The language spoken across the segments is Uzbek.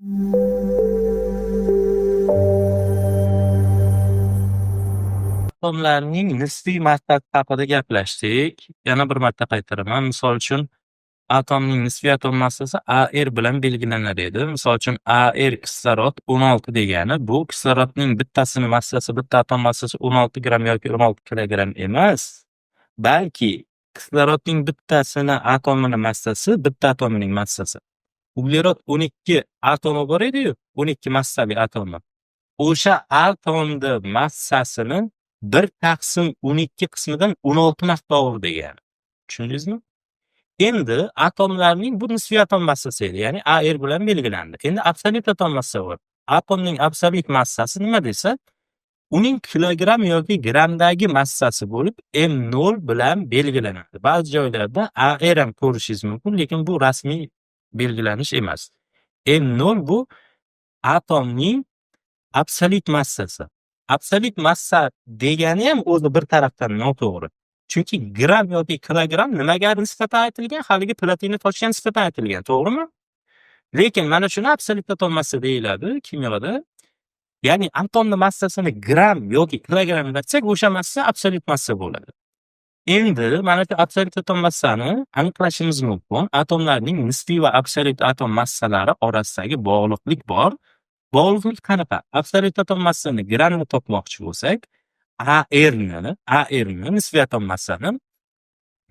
Atomlarning nisbiy massasi haqida gaplashdik. Yana bir marta qaytaraman. Misol uchun, atomning nisbiy atom massasi AR bilan belgilanar edi. Misol uchun, AR kislorod 16 degani bu kislorodning bittasini massasi, bitta atom massasi 16 gramm yoki 16 kilogramm emas, balki kislorodning bittasini atomini massasi, bitta atomining massasi. Uglerod 12 atomi bor edi-yu, 12 massali atomi. O'sha atomni massasini 1 taqsim 12 qismidan 16 marta og'ir degani. Tushundingizmi? Endi atomlarning bu nisbiy atom massasi edi, ya'ni AR bilan belgilandi. Endi absolyut atom massa bor. Atomning absolyut massasi nima desa, uning kilogramm yoki grammdagi massasi bo'lib, M0 bilan belgilanadi. Ba'zi joylarda AR ham ko'rishingiz mumkin, lekin bu rasmiy belgilanish emas. M0 bu atomning absolyut massasi. Absolyut massa degani ham o'zi bir tarafdan noto'g'ri. Chunki gramm yoki kilogramm nimaga nisbatan aytilgan? Haligi platina toshga nisbatan aytilgan, to'g'rimi? Lekin mana shuni absolyut atom massa deyiladi kimyoda. Ya'ni atomning massasini gramm yoki kilogrammda aytsak, o'sha massa absolyut massa bo'ladi. Endi mana shu absolyut atom massani aniqlashimiz mumkin. Atomlarning nisbiy va absolyut atom massalari orasidagi bog'liqlik bor. Bog'liqlik qanaqa? Absolyut atom massani grammda topmoqchi bo'lsak, ARni nisbiy atom massani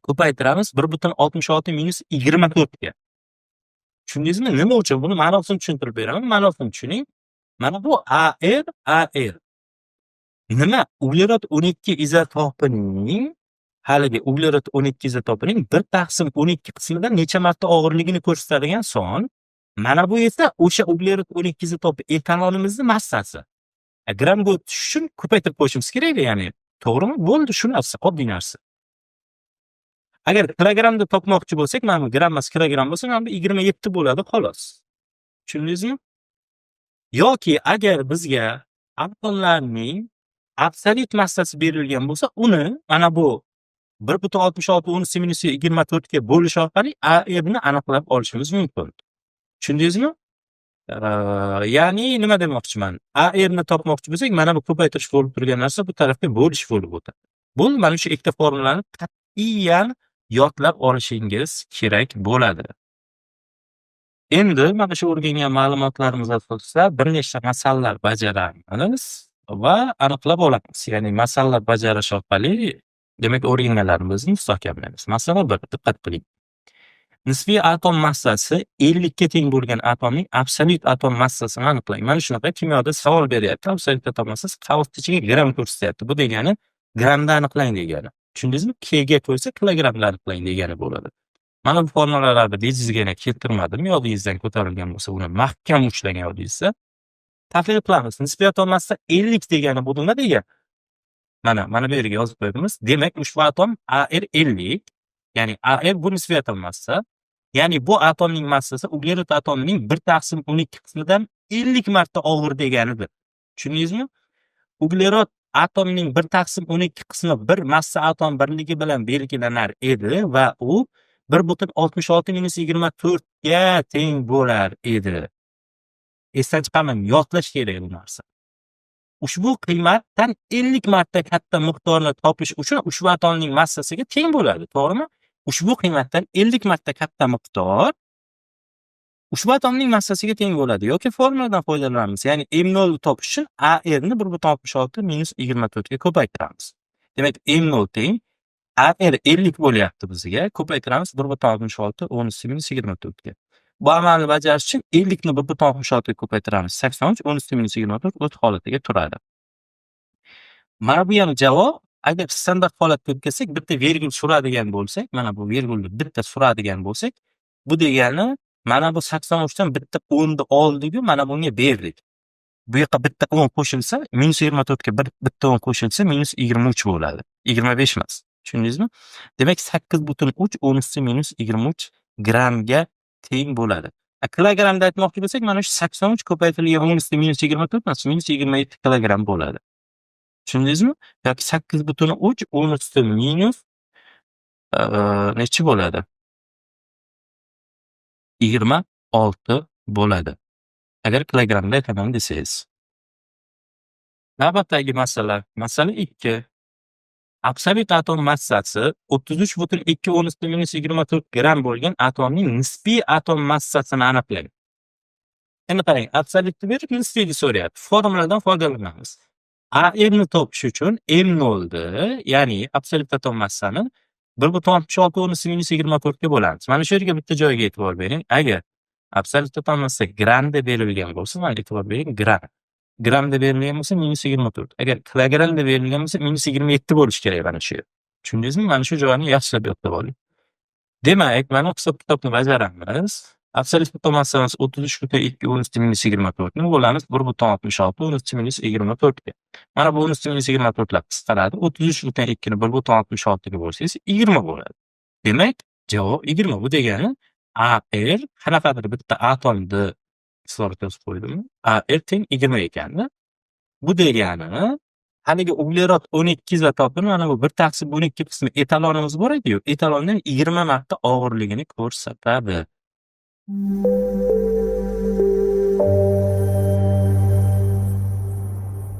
ko'paytiramiz 1.66 minus 24 ga. Tushundingizmi? Nima uchun? Buni ma'nosini tushuntirib beraman. Ma'nosini tushuning. Mana bu AR. Nima? Uglerod 12 izotopining haligi uglerod 12 izotopining 1 taqsim 12 qismidan necha marta og'irligini ko'rsatadigan son. Mana bu esa o'sha uglerod 12 izotopi etalonimizning massasi. Grammga o'tish uchun ko'paytirib qo'yishimiz kerak, ya'ni. To'g'rimi? Bo'ldi, shu narsa, oddiy narsa. Agar kilogrammda topmoqchi bo'lsak, mana bu gramm emas, kilogramm bo'lsa, mana bu 27 bo'ladi, xolos. Tushundingizmi? Yoki agar bizga atomlarning absolyut massasi berilgan bo'lsa, uni mana bu 1.66 10 minus 24 ga bo'lish orqali ARni aniqlab olishimiz mumkin. Tushundingizmi? Ya'ni nima demoqchiman? ARni topmoqchi bo'lsak, mana bu ko'paytirish bo'lib turgan narsa bu tarafga bo'lish bo'lib o'tadi. Bo'ldi, mana shu ikkita formulani qat'iyan yodlab olishingiz kerak bo'ladi. Endi mana shu o'rgangan ma'lumotlarimiz asosida bir nechta masalalar bajaramiz va aniqlab olamiz. Ya'ni masalalar bajarish orqali demak o'rganganlarimizni mustahkamlaymiz. Masala 1, diqqat qiling. Nisbiy atom massasi 50 ga teng bo'lgan atomning absolyut atom massasini aniqlang. Mana shunaqa kimyoda savol beryapti. Absolyut atom massasi qavs ichiga gramm ko'rsatyapti. Bu degani grammda aniqlang degani. Tushundingizmi? K ga qo'ysa kilogrammda aniqlang degani bo'ladi. Mana bu formulalarni bejizgina keltirmadim. Yodingizdan ko'tarilgan bo'lsa, uni mahkam ushlagan yodingizda. Tahlil qilamiz. Nisbiy atom massa 50 degani bu nima degani? Mana bu yerga yozib qo'yamiz. Demak, ushbu atom AR 50, ya'ni AR bu nisbiy atom massa. Ya'ni bu atomning massasi uglerod atomining 1 taqsim 12 qismidan 50 marta og'ir deganidir. Tushundingizmi? Uglerod atomining 1 taqsim 12 qismi bir massa atom birligi bilan belgilanar edi va u 1.66 minus 24 ga teng bo'lar edi. Esdan chiqarmang, yodlash kerak bu narsa. Ushbu qiymatdan 50 marta katta miqdorni topish uchun ushbu atomning massasiga teng bo'ladi, to'g'rimi? Ushbu qiymatdan 50 marta katta miqdor ushbu atomning massasiga teng bo'ladi yoki formuladan foydalanamiz. Ya'ni M0 ni topish uchun ARni 1.66 minus 24 ga ko'paytiramiz. Demak, M0 teng AR 50 bo'lyapti bizga, ko'paytiramiz 1.66 10 minus 24 ga. Bu amalni bajarish uchun 50 ni 1.66 ga ko'paytiramiz. 83 10 minus 24 o'z holatiga turadi. Mana bu ham javob. Agar standart holatga o'tkazsak, bitta vergul suradigan bo'lsak, mana bu vergulni bitta suradigan bo'lsak, bu degani mana bu 83 dan bitta 10 ni oldik-u, mana bunga berdik. Bu yoqqa bitta 10 qo'shilsa, minus 24 ga bitta 10 qo'shilsa, minus 23 bo'ladi. 25 emas. Tushundingizmi? Demak, 8.3 10 minus 23 grammga teng bo'ladi. Kilogrammda aytmoqchi bo'lsak, mana shu 83 ko'paytirilgan 10 minus 24 emas, minus 27 kilogramm bo'ladi. Tushundingizmi? Yoki 8.3 10 minus nechi bo'ladi? 26 bo'ladi. Agar kilogrammda aytaman desangiz. Navbatdagi masala, masala 2. Absolyut atom massasi 33,2 10 minus 24 gramm bo'lgan atomning nisbiy atom massasini aniqlang. Endi qarang, absolyutni berib, nisbiyni so'rayapti. Formuladan foydalanamiz. AMni topish uchun M0 ni, ya'ni absolyut atom massani 1,66 10 minus 24 ga bo'lamiz. Mana shu yerga bitta joyga e'tibor bering. Agar absolyut atom massa grammda berilgan bo'lsa, mana e'tibor bering, gramm. Grammda berilgan bo'lsa minus 24. Agar kilogrammda berilgan bo'lsa minus 27 bo'lishi kerak mana shu yer. Tushundingizmi? Mana shu joyini yaxshilab yodlab oling. Demak, mana hisob-kitobni bajaramiz. Absolyut atom massamiz 33,2 10 minus 24 ni bo'lamiz 1,66 10 minus 24 ga. Mana bu 10 minus 24 lar qisqaradi. 33,2 ni 1,66 ga bo'lsangiz, 20 bo'ladi. Demak, javob 20. Bu degani AR qanaqadir bitta atomni kislorod yozib qo'ydimmi? AR teng 20 ekanda. Bu degani haligi uglerod 12 izotopini mana bu 1 taqsim 12 qismi etalonimiz bor edi-yu, etalondan 20 marta og'irligini ko'rsatadi.